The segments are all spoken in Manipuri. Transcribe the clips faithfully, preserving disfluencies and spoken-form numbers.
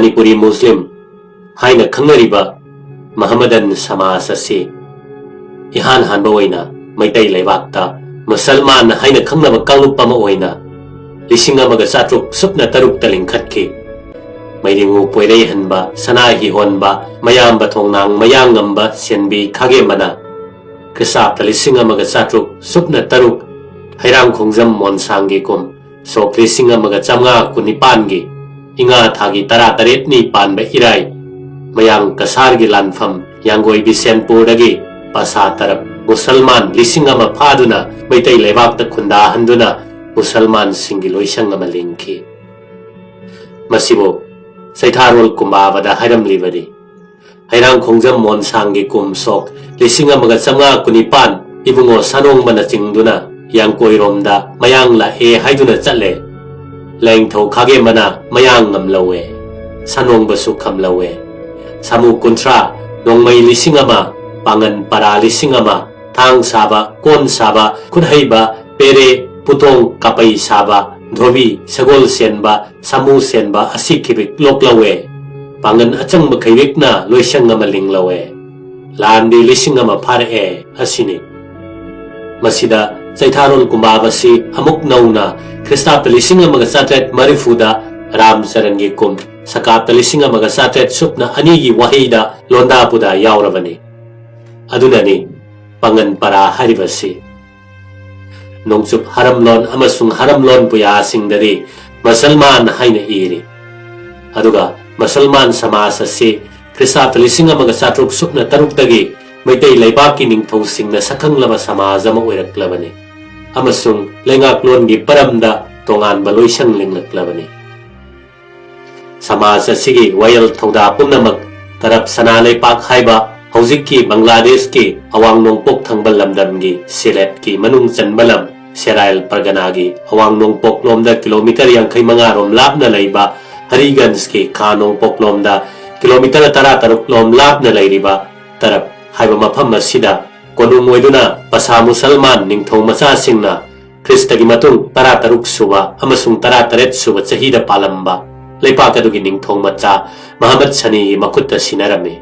ꯃꯅꯤꯄꯨꯔꯤ ꯃꯨꯁꯂꯤꯝ ꯍꯥꯏꯅ ꯈꯪꯅꯔꯤꯕ ꯃꯍꯃꯗꯟ ꯁꯃꯥꯖ ꯑꯁꯤ ꯏꯍꯥꯟ ꯍꯥꯟꯕ ꯑꯣꯏꯅ ꯃꯩꯇꯩ ꯂꯩꯕꯥꯛꯇ ꯃꯨꯁꯜꯃꯥꯟ ꯍꯥꯏꯅ ꯈꯪꯅꯕ ꯀꯥꯡꯂꯨꯞ ꯑꯃ ꯑꯣꯏꯅ ꯂꯤꯁꯤꯡ ꯑꯃꯒ ꯆꯥꯇ꯭ꯔꯨꯛ ꯁꯨꯞꯅ ꯇꯔꯨꯛꯇ ꯂꯤꯡꯈꯠꯈꯤ꯫ ꯃꯩꯔꯤꯉꯨ ꯄꯣꯏꯔꯩꯍꯟꯕ, ꯁꯅꯥ ꯍꯤꯍꯣꯟꯕ, ꯃꯌꯥꯝꯕ ꯊꯣꯡꯅꯥꯡ ꯃꯌꯥꯡꯉꯝꯕ, ꯁꯦꯟꯕꯤ ꯈꯥꯒꯦꯝꯕꯅ ꯈ꯭ꯔꯤꯁꯇꯥꯕꯇ ꯂꯤꯁꯤꯡ ꯑꯃꯒ ꯆꯥꯇ꯭ꯔꯨꯛ ꯁꯨꯞꯅ ꯇꯔꯨꯛ ꯍꯩꯔꯥꯡ ꯈꯣꯡꯖꯝ ꯃꯣꯟꯁꯥꯡꯒꯤ ꯀꯨꯝ ꯁꯣꯛ ꯂꯤꯁꯤꯡ ꯑꯃꯒ ꯆꯥꯝꯃꯉꯥ ꯀꯨꯟꯅꯤꯄꯥꯟꯒꯤ ꯏꯉꯥ ꯊꯥꯒꯤ ꯇꯔꯥꯇꯔꯦꯠꯅꯤ ꯄꯥꯟꯕ ꯏꯔꯥꯏ, ꯃꯌꯥꯡ ꯀꯁꯥꯔꯒꯤ ꯂꯥꯟꯐꯝ ꯌꯥꯡꯒꯣꯏ ꯕꯤꯁꯦꯟꯄꯨꯔꯗꯒꯤ ꯄꯥꯁꯥ ꯇꯔꯞ ꯃꯨꯁꯜꯃꯥꯟ ꯂꯤꯁꯤꯡ ꯑꯃ ꯐꯥꯗꯨꯅ ꯃꯩꯇꯩ ꯂꯩꯕꯥꯛꯇ ꯈꯨꯟꯗꯥꯍꯟꯗꯨꯅ ꯃꯨꯁꯜꯃꯥꯟꯁꯤꯡꯒꯤ ꯂꯣꯏꯁꯪ ꯑꯃ ꯂꯤꯡꯈꯤ꯫ ꯃꯁꯤꯕꯨ ꯆꯩꯊꯥꯔꯣꯜ ꯀꯨꯝꯕꯥꯕꯗ ꯍꯥꯏꯔꯝꯂꯤꯕꯅꯤ꯫ ꯍꯩꯔꯥꯡ ꯈꯣꯡꯖꯝ ꯃꯣꯟꯁꯥꯡꯒꯤ ꯀꯨꯝ ꯁꯣꯛ ꯂꯤꯁꯤꯡ ꯑꯃꯒ ꯆꯥꯝꯃꯉꯥ ꯀꯨꯟꯅꯤꯄꯥꯟ ꯏꯕꯨꯡꯉꯣ ꯁꯥꯅꯣꯡꯕꯅ ꯆꯤꯡꯗꯨꯅ ꯌꯥꯡꯀꯣꯏꯔꯣꯝꯗ ꯃꯌꯥꯡ ꯂꯥꯛꯑꯦ ꯍꯥꯏꯗꯨꯅ ꯆꯠꯂꯦ꯫ ꯂꯥꯏꯅꯤꯡꯊꯧ ꯈꯥꯒꯦꯝꯕꯅ ꯃꯌꯥꯡ ꯉꯝꯂꯧꯋꯦ꯫ ꯁꯥꯅꯣꯡꯕꯁꯨ ꯈꯝꯂꯧꯋꯦ꯫ ꯁꯥꯃꯨ ꯀꯨꯟꯊ꯭ꯔꯥ, ꯅꯣꯡꯃꯩ ꯂꯤꯁꯤꯡ ꯑꯃ, ꯄꯥꯡꯒꯟ ꯄꯔꯥ ꯂꯤꯁꯤꯡ ꯑꯃ, ꯊꯥꯡ ꯁꯥꯕ, ꯀꯣꯟ ꯁꯥꯕ, ꯈꯨꯠꯍꯩꯕ, ꯄꯦꯔꯦ, ꯄꯨꯇꯣꯡ, ꯀꯥꯄꯩ ꯁꯥꯕ, ꯙꯣꯕꯤ, ꯁꯒꯣꯜ ꯁꯦꯟꯕ, ꯁꯥꯃꯨ ꯁꯦꯟꯕ ꯑꯁꯤ ꯈꯤꯕꯤꯛ ꯂꯣꯛꯂꯧꯋꯦ꯫ ꯄꯥꯡꯒꯟ ꯑꯆꯪꯕ ꯈꯩꯕꯤꯛꯅ ꯂꯣꯏꯁꯪ ꯑꯃ ꯂꯤꯡꯂꯧꯋꯦ꯫ ꯂꯥꯟꯗꯤ ꯂꯤꯁꯤꯡ ꯑꯃ ꯐꯥꯔꯛꯑꯦ ꯑꯁꯤꯅꯤ꯫ ꯃꯁꯤꯗ ꯆꯩꯊꯥꯔꯣꯜ ꯀꯨꯝꯕꯥꯕꯁꯤ ꯑꯃꯨꯛ ꯅꯧꯅ ꯈ꯭ꯔꯤꯁꯇꯥꯕꯇ ꯂꯤꯁꯤꯡ ꯑꯃꯒ ꯆꯥꯇ꯭ꯔꯦꯠ ꯃꯔꯤꯐꯨꯗ ꯔꯥꯝꯆꯔꯟꯒꯤ ꯀꯨꯝ, ꯁꯀꯥꯞꯇ ꯂꯤꯁꯤꯡ ꯑꯃꯒ ꯆꯥꯇ꯭ꯔꯦꯠ ꯁꯨꯞꯅ ꯑꯅꯤꯒꯤ ꯋꯥꯍꯩꯗ ꯂꯣꯟꯗꯥ ꯄꯨꯗꯥ ꯌꯥꯎꯔꯕꯅꯤ꯫ ꯑꯗꯨꯅꯅꯤ ꯄꯥꯡꯒꯟ ꯄꯔꯥ ꯍꯥꯏꯔꯤꯕꯁꯤ꯫ ꯅꯣꯡꯆꯨꯞ ꯍꯔꯝꯂꯣꯟ ꯑꯃꯁꯨꯡ ꯍꯔꯝꯂꯣꯟ ꯄꯨꯌꯥꯁꯤꯡꯗꯗꯤ ꯃꯁꯜꯃꯥꯟ ꯍꯥꯏꯅ ꯏꯔꯤ꯫ ꯑꯗꯨꯒ ꯃꯁꯜꯃꯥꯟ ꯁꯃꯥꯖ ꯑꯁꯤ ꯈ꯭ꯔꯤꯁꯇꯥꯕꯇ ꯂꯤꯁꯤꯡ ꯑꯃꯒ ꯆꯥꯇ꯭ꯔꯨꯛ ꯁꯨꯞꯅ ꯇꯔꯨꯛꯇꯒꯤ ꯃꯩꯇꯩ ꯂꯩꯕꯥꯛꯀꯤ ꯅꯤꯡꯊꯧꯁꯤꯡꯅ ꯁꯛꯈꯪꯂꯕ ꯁꯃꯥꯖ ꯑꯃ ꯑꯣꯏꯔꯛꯂꯕꯅꯤ ꯑꯃꯁꯨꯡ ꯂꯩꯉꯥꯛꯂꯣꯟꯒꯤ ꯄꯔꯝꯗ ꯇꯣꯉꯥꯟꯕ ꯂꯣꯏꯁꯪ ꯂꯤꯡꯂꯛꯂꯕꯅꯤ꯫ ꯁꯃꯥꯖ ꯑꯁꯤꯒꯤ ꯋꯥꯌꯦꯜ ꯊꯧꯗꯥ ꯄꯨꯝꯅꯃꯛ ꯇꯔꯞ ꯁꯅꯥ ꯂꯩꯄꯥꯛ ꯍꯥꯏꯕ ꯍꯧꯖꯤꯛꯀꯤ ꯕꯪꯒ꯭ꯂꯥꯗꯦꯁꯀꯤ ꯑꯋꯥꯡ ꯅꯣꯡꯄꯣꯛ ꯊꯪꯕ ꯂꯝꯗꯝꯒꯤ ꯁꯤꯂꯦꯠꯀꯤ ꯃꯅꯨꯡ ꯆꯟꯕ ꯂꯝ, ꯁꯦꯔꯥꯏꯜ ꯄꯔꯒꯅꯥꯒꯤ ꯑꯋꯥꯡ ꯅꯣꯡꯄꯣꯛꯂꯣꯝꯗ ꯀꯤꯂꯣꯃꯤꯇꯔ ꯌꯥꯡꯈꯩ ꯃꯉꯥ ꯔꯣꯝ ꯂꯥꯞꯅ ꯂꯩꯕ, ꯍꯔꯤꯒꯟꯖꯀꯤ ꯈꯥ ꯅꯣꯡꯄꯣꯛꯂꯣꯝꯗ ꯀꯤꯂꯣꯃꯤꯇꯔ ꯇꯔꯥ ꯇꯔꯨꯛ ꯂꯣꯝ ꯂꯥꯞꯅ ꯂꯩꯔꯤꯕ ꯇꯔꯞ ꯍꯥꯏꯕ ꯃꯐꯝ ꯑꯁꯤꯗ ꯀꯣꯅꯨꯡ ꯑꯣꯏꯗꯨꯅ ꯄꯁꯥ ꯃꯨꯁꯜꯃꯥꯟ ꯅꯤꯡꯊꯧ ꯃꯆꯥꯁꯤꯡꯅ ꯈ꯭ꯔꯤꯁꯇꯒꯤ ꯃꯇꯨꯡ ꯇꯔꯥ ꯇꯔꯨꯛ ꯁꯨꯕ ꯑꯃꯁꯨꯡ ꯇꯔꯥ ꯇꯔꯦꯠ ꯁꯨꯕ ꯆꯍꯤꯗ ꯄꯥꯜꯂꯝꯕ ꯂꯩꯄꯥꯛ ꯑꯗꯨꯒꯤ ꯅꯤꯡꯊꯧ ꯃꯆꯥ ꯃꯍꯃꯗ ꯁꯅꯤꯒꯤ ꯃꯈꯨꯠꯇ ꯁꯤꯟꯅꯔꯝꯃꯤ꯫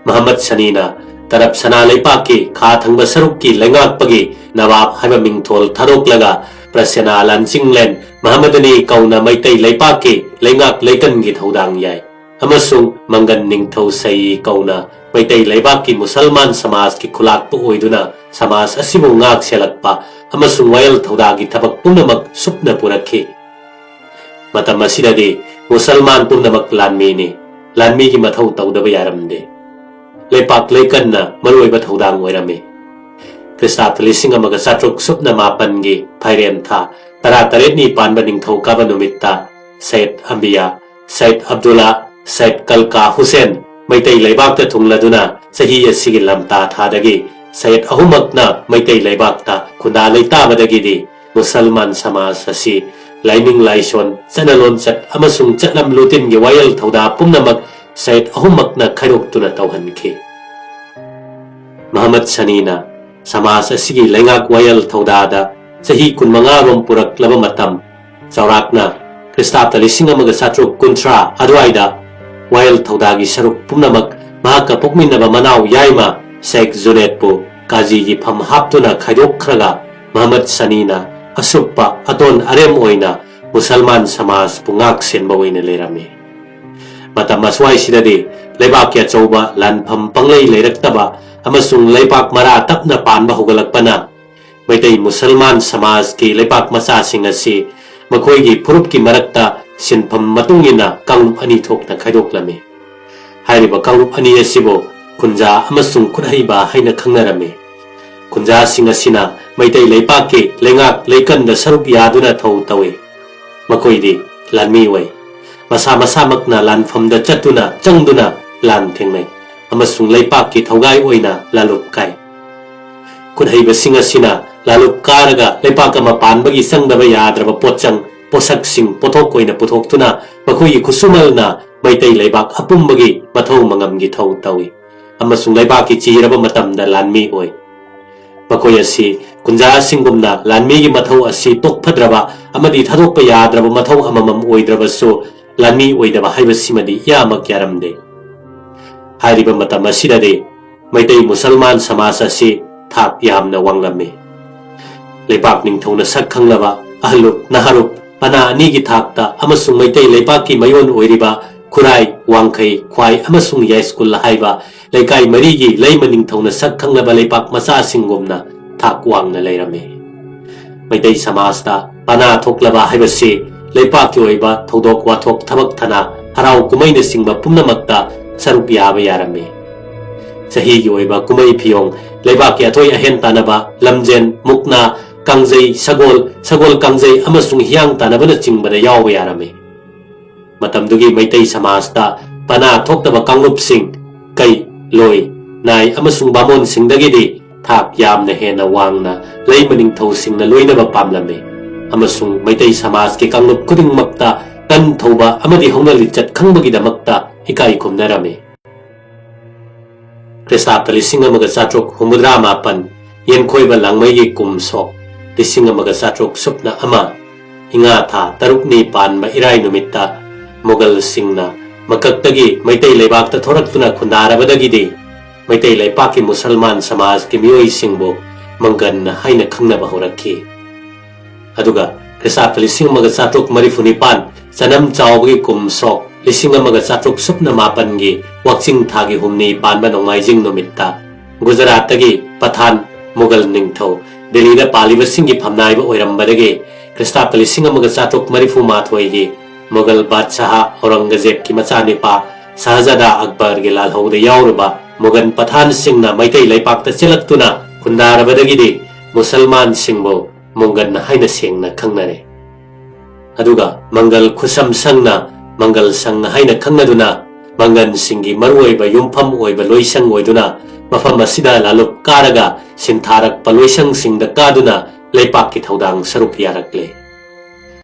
ꯃꯍꯃꯗ ꯁꯅꯤꯅ ꯇꯔꯞ ꯁꯅꯥ ꯂꯩꯄꯥꯛꯀꯤ ꯈꯥ ꯊꯪꯕ ꯁꯔꯨꯛꯀꯤ ꯂꯩꯉꯥꯛꯄꯒꯤ ꯅꯋꯥꯕ ꯍꯥꯏꯕ ꯃꯤꯡꯊꯣꯜ ꯊꯥꯗꯣꯛꯂꯒ ꯄ꯭ꯔꯁꯦꯅꯥ ꯂꯥꯟꯆꯤꯡꯂꯦꯟ ꯃꯍꯃꯗꯅꯤ ꯀꯧꯅ ꯃꯩꯇꯩ ꯂꯩꯄꯥꯛꯀꯤ ꯂꯩꯉꯥꯛ ꯂꯩꯀꯟꯒꯤ ꯊꯧꯗꯥꯡ ꯌꯥꯏ꯫ ꯑꯃꯁꯨꯡ ꯃꯪꯒꯟ ꯅꯤꯡꯊꯧ ꯁꯩ ꯀꯧꯅ ꯃꯩꯇꯩ ꯂꯩꯕꯥꯛꯀꯤ ꯃꯨꯁꯜꯃꯥꯟ ꯁꯃꯥꯖꯀꯤ ꯈꯨꯂꯥꯛꯄ ꯑꯣꯏꯗꯨꯅ ꯁꯃꯥꯖ ꯑꯁꯤꯕꯨ ꯉꯥꯛ ꯁꯦꯜꯂꯛꯄ ꯑꯃꯁꯨꯡ ꯋꯥꯌꯦꯜ ꯊꯧꯗꯥꯒꯤ ꯊꯕꯛ ꯄꯨꯝꯅꯃꯛ ꯁꯨꯞꯅ ꯄꯨꯔꯛꯈꯤ꯫ ꯃꯇꯝ ꯑꯁꯤꯗꯗꯤ ꯃꯨꯁꯜꯃꯥꯟ ꯄꯨꯝꯅꯃꯛ ꯂꯥꯟꯃꯤꯅꯤ꯫ ꯂꯥꯟꯃꯤꯒꯤ ꯃꯊꯧ ꯇꯧꯗꯕ ꯌꯥꯔꯝꯗꯦ꯫ ꯂꯩꯄꯥꯛ ꯂꯩꯀꯟꯅ ꯃꯔꯨꯑꯣꯏꯕ ꯊꯧꯗꯥꯡ ꯑꯣꯏꯔꯝꯃꯤ꯫ ꯈ꯭ꯔꯤꯁꯇꯥꯕꯇ ꯂꯤꯁꯤꯡ ꯑꯃꯒ ꯆꯥꯇ꯭ꯔꯨꯛ ꯁꯨꯞꯅ ꯃꯥꯄꯟꯒꯤ ꯐꯥꯏꯔꯦꯟ ꯊꯥ ꯇꯔꯥꯇꯔꯦꯠꯅꯤ ꯄꯥꯟꯕ ꯅꯤꯡꯊꯧꯀꯥꯕ ꯅꯨꯃꯤꯠꯇ ꯁꯌꯤꯗ ꯑꯝꯕꯤꯌꯥ, ꯁꯌꯤꯗ ꯑꯕꯗꯨꯜꯂꯥ, ꯁꯌꯤꯗ ꯀꯜꯀꯥ ꯍꯨꯁꯦꯟ ꯃꯩꯇꯩ ꯂꯩꯕꯥꯛꯇ ꯊꯨꯡꯂꯗꯨꯅ ꯆꯍꯤ ꯑꯁꯤꯒꯤ ꯂꯝꯇꯥ ꯊꯥꯗꯒꯤ ꯁꯌꯤꯗ ꯑꯍꯨꯝꯃꯛꯅ ꯃꯩꯇꯩ ꯂꯩꯕꯥꯛꯇ ꯈꯨꯟꯗꯥ ꯂꯩꯇꯥꯕꯗꯒꯤꯗꯤ ꯃꯨꯁꯜꯃꯥꯟ ꯁꯃꯥꯖ ꯑꯁꯤ ꯂꯥꯏꯅꯤꯡ ꯂꯥꯏꯁꯣꯟ, ꯆꯠꯅ ꯂꯣꯟꯆꯠ ꯑꯃꯁꯨꯡ ꯆꯠꯅꯝ ꯂꯨꯇꯤꯟꯒꯤ ꯋꯥꯌꯦꯜ ꯊꯧꯗꯥ ꯄꯨꯝꯅꯃꯛ ꯁꯌꯤꯗ ꯑꯍꯨꯝꯃꯛꯅ ꯈꯥꯏꯗꯣꯛꯇꯨꯅ ꯇꯧꯍꯟꯈꯤ꯫ ꯃꯍꯃꯗ ꯁꯅꯤꯅ ꯁꯃꯥꯖ ꯑꯁꯤꯒꯤ ꯂꯩꯉꯥꯛ ꯋꯥꯌꯦꯜ ꯊꯧꯗꯥꯗ ꯆꯍꯤ ꯀꯨꯟꯃꯉꯥ ꯔꯣꯝ ꯄꯨꯔꯛꯂꯕ ꯃꯇꯝ, ꯆꯥꯎꯔꯥꯛꯅ ꯈ꯭ꯔꯤꯁꯇꯥꯕꯇ ꯂꯤꯁꯤꯡ ꯑꯃꯒ ꯆꯥꯇ꯭ꯔꯨꯛ ꯀꯨꯟꯊ꯭ꯔꯥ ꯑꯗꯨꯋꯥꯏꯗ ꯋꯥꯌꯦꯜ ꯊꯧꯗꯥꯒꯤ ꯁꯔꯨꯛ ꯄꯨꯝꯅꯃꯛ ꯃꯍꯥꯛꯀ ꯄꯣꯛꯃꯤꯟꯅꯕ ꯃꯅꯥꯎ ꯌꯥꯏꯃ ꯁꯦꯈ ꯖꯨꯅꯦꯗꯄꯨ ꯀꯥꯖꯤꯒꯤ ꯐꯝ ꯍꯥꯞꯇꯨꯅ ꯈꯥꯏꯗꯣꯛꯈ꯭ꯔꯒ ꯃꯍꯃꯗ ꯁꯅꯤꯅ ꯑꯁꯨꯞꯄ ꯑꯇꯣꯟ ꯑꯔꯦꯝ ꯑꯣꯏꯅ ꯃꯨꯁꯜꯃꯥꯟ ꯁꯃꯥꯖꯄꯨ ꯉꯥꯛ ꯁꯦꯟꯕ ꯑꯣꯏꯅ ꯂꯩꯔꯝꯃꯤ꯫ ꯃꯇꯝ ꯑꯁ꯭ꯋꯥꯏꯁꯤꯗꯗꯤ ꯂꯩꯕꯥꯛꯀꯤ ꯑꯆꯧꯕ ꯂꯥꯟꯐꯝ ꯄꯪꯂꯩ ꯂꯩꯔꯛꯇꯕ ꯑꯃꯁꯨꯡ ꯂꯩꯕꯥꯛ ꯃꯔꯥ ꯇꯞꯅ ꯄꯥꯟꯕ ꯍꯧꯒꯠꯂꯛꯄꯅ ꯃꯩꯇꯩ ꯃꯨꯁꯜꯃꯥꯟ ꯁꯃꯥꯖꯀꯤ ꯂꯩꯄꯥꯛ ꯃꯆꯥꯁꯤꯡ ꯑꯁꯤ ꯃꯈꯣꯏꯒꯤ ꯐꯨꯔꯨꯞꯀꯤ ꯃꯔꯛꯇ ꯁꯤꯟꯐꯝ ꯃꯇꯨꯡ ꯏꯟꯅ ꯀꯥꯡꯂꯨꯞ ꯑꯅꯤ ꯊꯣꯛꯅ ꯈꯥꯏꯗꯣꯛꯂꯝꯃꯤ꯫ ꯍꯥꯏꯔꯤꯕ ꯀꯥꯡꯂꯨꯞ ꯑꯅꯤ ꯑꯁꯤꯕꯨ ꯈꯨꯟꯖꯥ ꯑꯃꯁꯨꯡ ꯈꯨꯠꯍꯩꯕ ꯍꯥꯏꯅ ꯈꯪꯅꯔꯝꯃꯤ꯫ ꯈꯨꯟꯖꯥꯁꯤꯡ ꯑꯁꯤꯅ ꯃꯩꯇꯩ ꯂꯩꯄꯥꯛꯀꯤ ꯂꯩꯉꯥꯛ ꯂꯩꯀꯟꯗ ꯁꯔꯨꯛ ꯌꯥꯗꯨꯅ ꯊꯧ ꯇꯧꯏ꯫ ꯃꯈꯣꯏꯗꯤ ꯂꯥꯟꯃꯤ ꯑꯣꯏ꯫ ꯃꯁꯥ ꯃꯁꯥꯃꯛꯅ ꯂꯥꯟꯐꯝꯗ ꯆꯠꯇꯨꯅ ꯆꯪꯗꯨꯅ ꯂꯥꯟ ꯊꯦꯡꯅꯩ ꯑꯃꯁꯨꯡ ꯂꯩꯄꯥꯛꯀꯤ ꯊꯧꯒꯥꯏ ꯑꯣꯏꯅ ꯂꯥꯂꯨꯞ ꯀꯥꯏ꯫ ꯈꯨꯠꯍꯩꯕꯁꯤꯡ ꯑꯁꯤꯅ ꯂꯥꯂꯨꯞ ꯀꯥꯔꯒ ꯂꯩꯄꯥꯛ ꯑꯃ ꯄꯥꯟꯕꯒꯤ ꯆꯪꯗꯕ ꯌꯥꯗ꯭ꯔꯕ ꯄꯣꯠꯆꯪ ꯄꯣꯠꯁꯛꯁꯤꯡ ꯄꯣꯠꯊꯣꯛ ꯑꯣꯏꯅ ꯄꯨꯊꯣꯛꯇꯨꯅ ꯃꯈꯣꯏꯒꯤ ꯈꯨꯠꯁꯨꯃꯜꯅ ꯃꯩꯇꯩ ꯂꯩꯕꯥꯛ ꯑꯄꯨꯝꯕꯒꯤ ꯃꯊꯧ ꯃꯉꯝꯒꯤ ꯊꯧ ꯇꯧꯏ ꯑꯃꯁꯨꯡ ꯂꯩꯕꯥꯛꯀꯤ ꯆꯤꯔꯕ ꯃꯇꯝꯗ ꯂꯥꯟꯃꯤ ꯑꯣꯏ꯫ ꯃꯈꯣꯏ ꯑꯁꯤ ꯈꯨꯟꯖꯥꯁꯤꯡꯒꯨꯝꯅ ꯂꯥꯟꯃꯤꯒꯤ ꯃꯊꯧ ꯑꯁꯤ ꯇꯣꯛꯐꯗ꯭ꯔꯕ ꯑꯃꯗꯤ ꯊꯥꯗꯣꯛꯄ ꯌꯥꯗ꯭ꯔꯕ ꯃꯊꯧ ꯑꯃꯃꯝ ꯑꯣꯏꯗ꯭ꯔꯕꯁꯨ, ꯂꯥꯟꯃꯤ ꯑꯣꯏꯗꯕ ꯍꯥꯏꯕꯁꯤꯃꯗꯤ ꯏꯌꯥꯃꯛ ꯌꯥꯔꯝꯗꯦ꯫ ꯍꯥꯏꯔꯤꯕ ꯃꯇꯝ ꯑꯁꯤꯗꯗꯤ ꯃꯩꯇꯩ ꯃꯨꯁꯜꯃꯥꯟ ꯁꯃꯥꯖ ꯑꯁꯤ ꯊꯥꯛ ꯌꯥꯝꯅ ꯋꯥꯡꯂꯝꯃꯤ꯫ ꯂꯩꯄꯥꯛ ꯅꯤꯡꯊꯧꯅ ꯁꯛ ꯈꯪꯂꯕ ꯑꯍꯜꯂꯨꯞ ꯅꯍꯥꯔꯨꯞ ꯄꯅꯥ ꯑꯅꯤꯒꯤ ꯊꯥꯛꯇ ꯑꯃꯁꯨꯡ ꯃꯩꯇꯩ ꯂꯩꯄꯥꯛꯀꯤ ꯃꯌꯣꯟ ꯑꯣꯏꯔꯤꯕ ꯈꯨꯔꯥꯏ, ꯋꯥꯡꯈꯩ, ꯈ꯭ꯋꯥꯏ ꯑꯃꯁꯨꯡ ꯌꯥꯏꯁ꯭ꯀꯨꯜ ꯍꯥꯏꯕ ꯂꯩꯀꯥꯏ ꯃꯔꯤꯒꯤ ꯂꯩꯃ ꯅꯤꯡꯊꯧꯅ ꯁꯛ ꯈꯪꯂꯕ ꯂꯩꯄꯥꯛ ꯃꯆꯥꯁꯤꯡꯒꯨꯝꯅ ꯊꯥꯛ ꯋꯥꯡꯅ ꯂꯩꯔꯝꯃꯤ꯫ ꯃꯩꯇꯩ ꯁꯃꯥꯖꯇ ꯄꯅꯥ ꯊꯣꯛꯂꯕ ꯍꯥꯏꯕꯁꯤ ꯂꯩꯄꯥꯛꯀꯤ ꯑꯣꯏꯕ ꯊꯧꯗꯣꯛ ꯋꯥꯊꯣꯛ, ꯊꯕꯛ ꯊꯅꯥ, ꯍꯔꯥꯎ ꯀꯨꯝꯍꯩꯅꯆꯤꯡꯕ ꯄꯨꯝꯅꯃꯛꯇ ꯁꯔꯨꯛ ꯌꯥꯕ ꯌꯥꯔꯝꯃꯤ꯫ ꯆꯍꯤꯒꯤ ꯑꯣꯏꯕ ꯀꯨꯝꯍꯩ ꯐꯤꯌꯣꯡ, ꯂꯩꯕꯥꯛꯀꯤ ꯑꯊꯣꯏ ꯑꯍꯦꯟ ꯇꯥꯟꯅꯕ, ꯂꯝꯖꯦꯟ, ꯃꯨꯛꯅꯥ, ꯀꯥꯡꯖꯩ, ꯁꯒꯣꯜ, ꯁꯒꯣꯜ ꯀꯥꯡꯖꯩ ꯑꯃꯁꯨꯡ ꯍꯤꯌꯥꯡ ꯇꯥꯟꯅꯕꯅꯆꯤꯡꯕꯗ ꯌꯥꯎꯕ ꯌꯥꯔꯝꯃꯤ꯫ ꯃꯇꯝꯗꯨꯒꯤ ꯃꯩꯇꯩ ꯁꯃꯥꯖꯇ ꯄꯅꯥ ꯊꯣꯛꯇꯕ ꯀꯥꯡꯂꯨꯞꯁꯤꯡ, ꯀꯩ, ꯂꯣꯏ, ꯅꯥꯏ ꯑꯃꯁꯨꯡ ꯕꯥꯃꯣꯟꯁꯤꯡꯗꯒꯤꯗꯤ ꯊꯥꯛ ꯌꯥꯝꯅ ꯍꯦꯟꯅ ꯋꯥꯡꯅ ꯂꯩꯃ ꯅꯤꯡꯊꯧꯁꯤꯡꯅ ꯂꯣꯏꯅꯕ ꯄꯥꯝꯂꯝꯃꯤ, ꯑꯃꯁꯨꯡ ꯃꯩꯇꯩ ꯁꯃꯥꯖꯀꯤ ꯀꯥꯡꯂꯨꯞ ꯈꯨꯗꯤꯡꯃꯛꯇ ꯀꯟ ꯊꯧꯕ ꯑꯃꯗꯤ ꯍꯧꯅ ꯂꯤꯆꯠ ꯈꯪꯕꯒꯤꯗꯃꯛꯇ ꯏꯀꯥꯏ ꯈꯨꯝꯅꯔꯝꯃꯤ꯫ ꯈ꯭ꯔꯤꯁꯇꯥꯕꯇ ꯂꯤꯁꯤꯡ ꯑꯃꯒ ꯆꯥꯇ꯭ꯔꯨꯛ ꯍꯨꯝꯐꯨꯇꯔꯥ ꯃꯥꯄꯟ, ꯌꯦꯟꯈꯣꯏꯕ ꯂꯥꯡꯃꯩꯒꯤ ꯀꯨꯝ ꯁꯣꯛ ꯂꯤꯁꯤꯡ ꯑꯃꯒ ꯆꯥꯇ꯭ꯔꯨꯛ ꯁꯨꯞꯅ ꯑꯃ, ꯏꯉꯥ ꯊꯥ ꯇꯔꯨꯛꯅꯤ ꯄꯥꯟꯕ ꯏꯔꯥꯏ ꯅꯨꯃꯤꯠꯇ ꯃꯨꯒꯜꯁꯤꯡꯅ ꯃꯀꯛꯇꯒꯤ ꯃꯩꯇꯩ ꯂꯩꯕꯥꯛꯇ ꯊꯣꯔꯛꯇꯨꯅ ꯈꯨꯟꯗꯥꯔꯕꯗꯒꯤꯗꯤ ꯃꯩꯇꯩ ꯂꯩꯄꯥꯛꯀꯤ ꯃꯨꯁꯜꯃꯥꯟ ꯁꯃꯥꯖꯀꯤ ꯃꯤꯑꯣꯏꯁꯤꯡꯕꯨ ꯃꯪꯒꯟ ꯍꯥꯏꯅ ꯈꯪꯅꯕ ꯍꯧꯔꯛꯈꯤ꯫ ꯑꯗꯨꯒ ꯈ꯭ꯔꯤꯁꯇꯥꯕꯇ ꯂꯤꯁꯤꯡ ꯑꯃꯒ ꯆꯥꯇ꯭ꯔꯨꯛ ꯃꯔꯤꯐꯨ ꯅꯤꯄꯥꯟ, ꯆꯅꯝ ꯆꯥꯎꯕꯒꯤ ꯀꯨꯝ ꯁꯣꯛ ꯂꯤꯁꯤꯡ ꯑꯃꯒ ꯆꯥꯇ꯭ꯔꯨꯛ ꯁꯨꯞꯅ ꯃꯥꯄꯟꯒꯤ ꯋꯥꯛꯆꯤꯡ ꯊꯥꯒꯤ ꯍꯨꯝꯅꯤ ꯄꯥꯟꯕ ꯅꯣꯡꯃꯥꯏꯖꯤꯡ ꯅꯨꯃꯤꯠꯇ ꯒꯨꯖꯔꯥꯠꯇꯒꯤ ꯄꯊꯥꯟ ꯃꯨꯒꯜ ꯅꯤꯡꯊꯧ ꯗꯤꯜꯂꯤꯗ ꯄꯥꯜꯂꯤꯕꯁꯤꯡꯒꯤ ꯐꯝꯅꯥꯏꯕ ꯑꯣꯏꯔꯝꯕꯗꯒꯤ ꯈ꯭ꯔꯤꯁꯇꯥꯕꯇ ꯂꯤꯁꯤꯡ ꯑꯃꯒ ꯆꯥꯇ꯭ꯔꯨꯛ ꯃꯔꯤꯐꯨ ꯃꯥꯊꯣꯏꯒꯤ ꯃꯨꯒꯜ ꯕꯥꯗꯁꯥꯍ ꯑꯧꯔꯪꯒꯖꯦꯕꯀꯤ ꯃꯆꯥꯅꯤꯄꯥ ꯁꯍꯖꯥꯗꯥ ꯑꯛꯕꯔꯒꯤ ꯂꯥꯜꯍꯧꯗ ꯌꯥꯎꯔꯨꯕ ꯃꯨꯒꯜ ꯄꯊꯥꯟꯁꯤꯡꯅ ꯃꯩꯇꯩ ꯂꯩꯄꯥꯛꯇ ꯆꯦꯜꯂꯛꯇꯨꯅ ꯈꯨꯟꯗꯥꯔꯕꯗꯒꯤꯗꯤ ꯃꯨꯁꯜꯃꯥꯟꯁꯤꯡꯕꯨ ꯃꯨꯒꯜ ꯍꯥꯏꯅ ꯁꯦꯡꯅ ꯈꯪꯅꯔꯦ꯫ ꯑꯗꯨꯒ ꯃꯪꯒꯜ ꯈꯨꯁꯝ ꯁꯪꯅ ꯃꯪꯒꯜ ꯁꯪ ꯍꯥꯏꯅ ꯈꯪꯅꯗꯨꯅ ꯃꯪꯒꯜꯁꯤꯡꯒꯤ ꯃꯔꯨꯑꯣꯏꯕ ꯌꯨꯝꯐꯝ ꯑꯣꯏꯕ ꯂꯣꯏꯁꯪ ꯑꯣꯏꯗꯨꯅ ꯃꯐꯝ ꯑꯁꯤꯗ ꯂꯥꯂꯨꯞ ꯀꯥꯔꯒ ꯁꯤꯟꯊꯥꯔꯛꯄ ꯂꯣꯏꯁꯪꯁꯤꯡꯗ ꯀꯥꯗꯨꯅ ꯂꯩꯄꯥꯛꯀꯤ ꯊꯧꯗꯥꯡ ꯁꯔꯨꯛ ꯌꯥꯔꯛꯂꯦ꯫